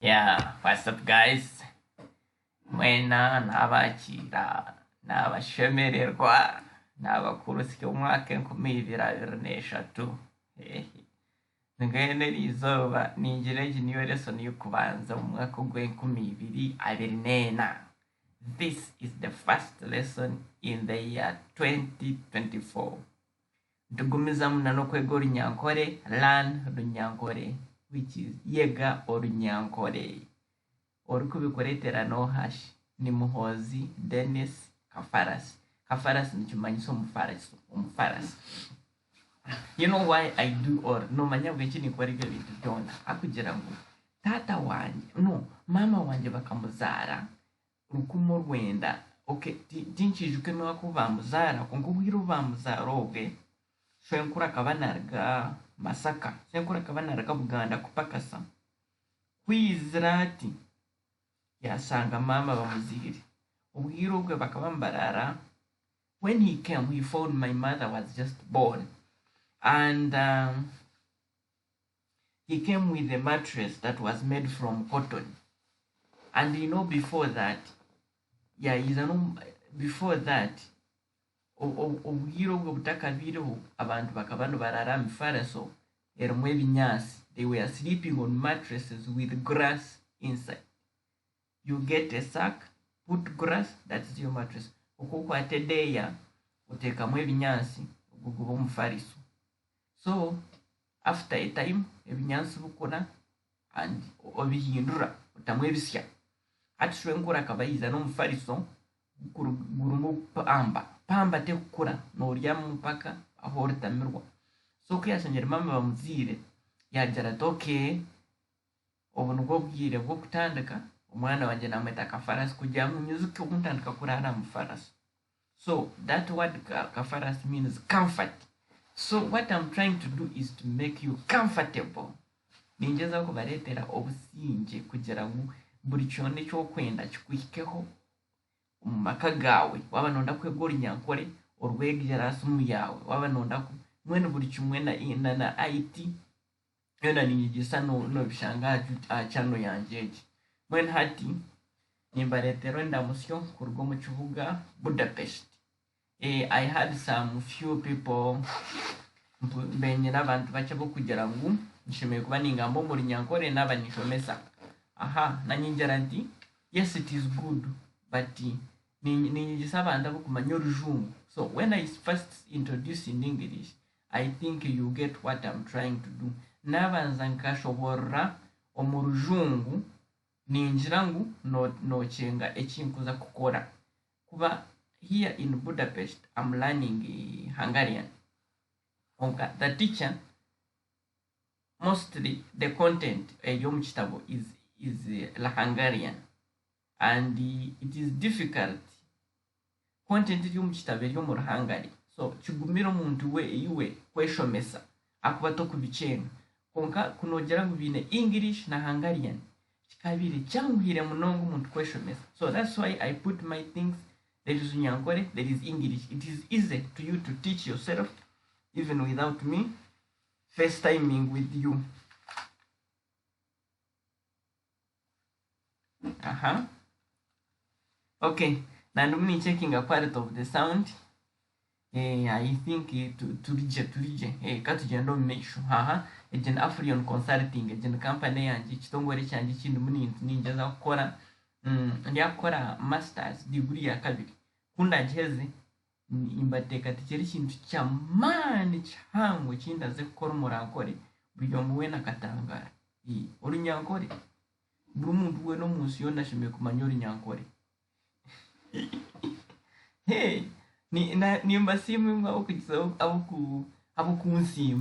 Yeah, what's up guys? Mwena nabakiira, nabashemererwa, nabakurutsya omwaka 2023. Mbwenu eri izooba ningira egi niyo lesson y'okubanza omu mwaka ogw'enkumi ibiri abiri n'ena. This is the first lesson in the year 2024. Nitugumizamu na n'okwega Orunyankore, learn Runyankore, which is yega Orunyankore. Orikubikureetera n'oha shi? Ni Muhoozi Denis Kafarasi. Kafarasi nikimanyisa omufariso, omufarasi. You know why I do or noomanya ahabw'enki ninkora ebyo bintu byona? Ahakugira ngu taata wangye, no, maama wangye bakamuzaara 1900, okay, tinkiijuka emyaka obu baamuzaara kwonka obwire obu baamuzaara obwe, shwenkuru akaba naaruga Masaka, shwenkuru akaba naaruga Buganda kupakasa. Ku yaizire ati, yaashanga maama bamuzaire. Obwire obwe bakaba nibaraara When he came, he found my mother was just born and he came with a mattress that was made from cotton. And you know before that, yaija no before that, obwire obwo butakabaireho, abantu bakaba nibaraara aha mifariso erimu ebinyaatsi. They were sleeping on mattresses with grass inside. You get a sack, put grass, that's your mattress. Oku okwata edeeya oteekamu ebinyaatsi, ogwo guba omufariso. So after a time ebinyaatsi bikura and obihindura otamu ebisya. Hati shwenkuru akaba yaija n'omufariso gurimu pamba. Pamba tekukura noryamu mpaka ahu oritamirwa. So ku yashangire maama bamuzaire yagira ati okay obu nibwo bwire bw'okutandika omwana wangye namweta Kafarasi kugira ngu nyijuke obu ntandika kuraara aha mufariso. So that word Kafarasi means comfort. So what I'm trying to do is to make you comfortable. Ningyezaho kubareetera obusingye kugira ngu buri kyona eki orikwenda kikuhikeho omu maka gaawe. Waaba nooyenda kwega Orunyankore, orwegyere aha simu yaawe. Waaba nooyenda ku mbwenu buri kimwe na na IT yoona niinyegyesa noobishanga aha channel yangye egi. Mbwenu hati nimbareetera endamutsyo kuruga omu kibuga Budapest. I had some few people mbaire nyine abantu bakye ab'okugira ngu nshemereire kuba ningamba omu Runyankore naaba ninshomesa. Aha nanye ngira nti yes it is good but ninyegyesa abantu ab'okumanya Orujungu so when I first introduce in English I think you get what I'm trying to do. Naabanza nkashoboorora omu Rujungu ningira ngu nookyenga eki nkuza kukora. Kuba here in Budapest am learning Hungarian kwonka the teacher mostly the content eri omu kitabo is is Hungarian and it is difficult content eri omu kitabo eri omu Ruhangari so kigumire omuntu we iwe kweshomesa ahakuba tokubikyenga kwonka ku nogira ngu biine English na Hungarian Kikabaire kyanguhire munonga omuntu kweshomesa so that's why I put my things there is Runyankore there is English it is easy to you to teach yourself even without me face timing with you. Aha. Okay, nandimu nincheckinga quality of the sound. Eh, I think eh, turigye turigye eh, ka tugyende omu maisho haha egi ni Afrion Consulting egi ni company yangye ekitongore kyangye ekindimu ningyezaho kukora ndyakukora masters degree ya kabiri ku ndagiheze nimbateekatekyera ekintu ky'amaani kihango eki ndaze kukora omu Rankore buri omwe weena akatangaara Orunyankore buri muntu weena omu nsi yoona ashemereire kumanya Orunyankore. Nimbasiima imwe ahabw'okunsiima.